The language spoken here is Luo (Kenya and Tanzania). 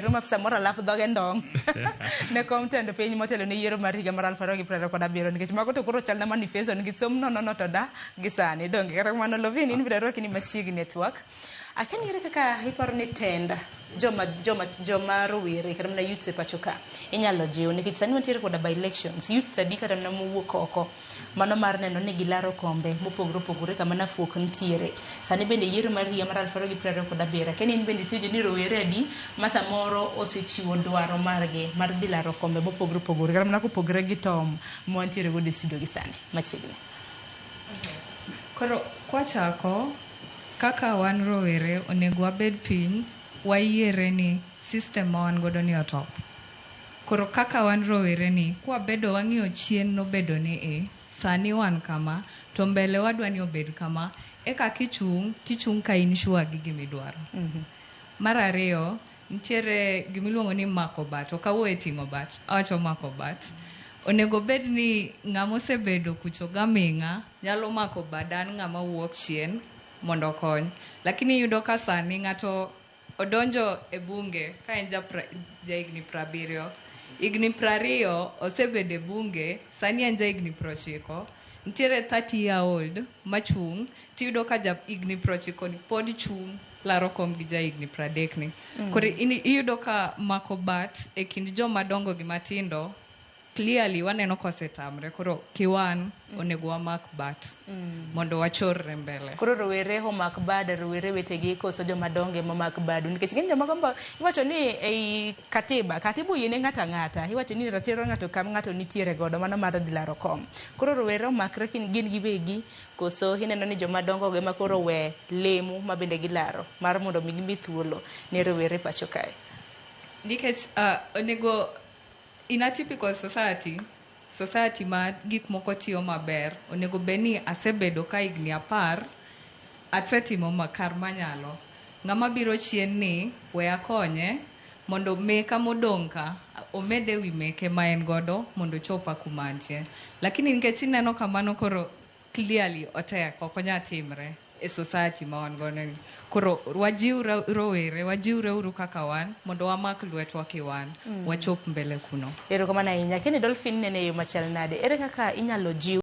Ma samoro alap dhoge ndong' ne kom tend piny motelo ne yiero mar higa mar 2027, nikech mago to koro chal na manifesto, nikech som nono no to da gi sani donge. Kata kamano, Lovin, in bende arwaki ni machiegni e twak. Akia ni ere kaka iparo ni tend joma rowere kata mana youths e pacho ka inyalo jiw, nikech sani wantiere koda by elections, youths adi kata mana mowuok oko mano mar neno ni gilaro kombe mopogore opogore kama nafuok nitiere sani bende yiero mar higa mar 2027. Akia ni in bende isewinjo ni rowere adi ma samoro osechiwo dwaro margi mar dhi laro kombe mopogore opogore, kata mana kopogore gi Tom ma wantiere godo e studio gi sani machiegni. Koro kwachako, kaka wan rowere onego wabed piny wayiere ni system ma wan godo ni otop. Koro kaka wan rowere ni, kwabedo wang'iyo chien nobedo ni e, sani wan kama, to mbele wadwa ni obed kama, eka kichung' tichung' ka in sure gi gimidwaro. Mar ariyo, nitiere gimiluongo ni mako bat. Ok awuo e ting'o bat, awacho mako bat. Onego bed ni ng'ama osebedo kucho gaming'a nyalo mako bad an ng'ama wuok chien mondo okony. Lakini iyudo ka sani ng'ato odonjo e bunge ka en jahigni 70. Higni 20 osebedo e bunge, sani en jahigni 90. Nitiere 30 year old machung', tiyudo ka ja higni 90 ni pod chung' laro kom gi jahigni 30 ni. Koro iyudo ka mako bat e kind joma dongo gi matindo clearly waneno kosetamre. Koro kiwan onego wamak bat mondo wachorre mbele. Koro rowere omak bad rowere wetegi koso joma dongo ema omak badu? Nikech ng'eny joma gombo iwacho ni ei katiba oyiene ng'ato ang'ata, iwacho ni ratiro ng'ato kam ng'ato nitiere godo mano mar dhi laro kom. Koro rowere omakre gin giwegi, koso ineno ni joma dongo go ema koro we lemo ma bende gilaro mar mondo mi gimi thuolo ne rowere pacho kae? Nikech onego in a typical society ma gik moko tiyo maber, onego bed ni asebedo ka higni 10 asetimo kar manyalo. Ng'ama biro chien ni we akonye mondo meka modong' ka omed ewi meke ma en godo mondo ochopa kuma antie. Lakini nikech ineno kamano, koro clearly otek, ok onyal timre e society ma wan godo ni. Koro wajiw rowere, wajiwre uru kaka wan mondo wamak lwetwa kiwan wachop mbele kuno. Erokamano ahinya. Keni Dolphin, nene e yo machal nade? Ere kaka inyalo jiw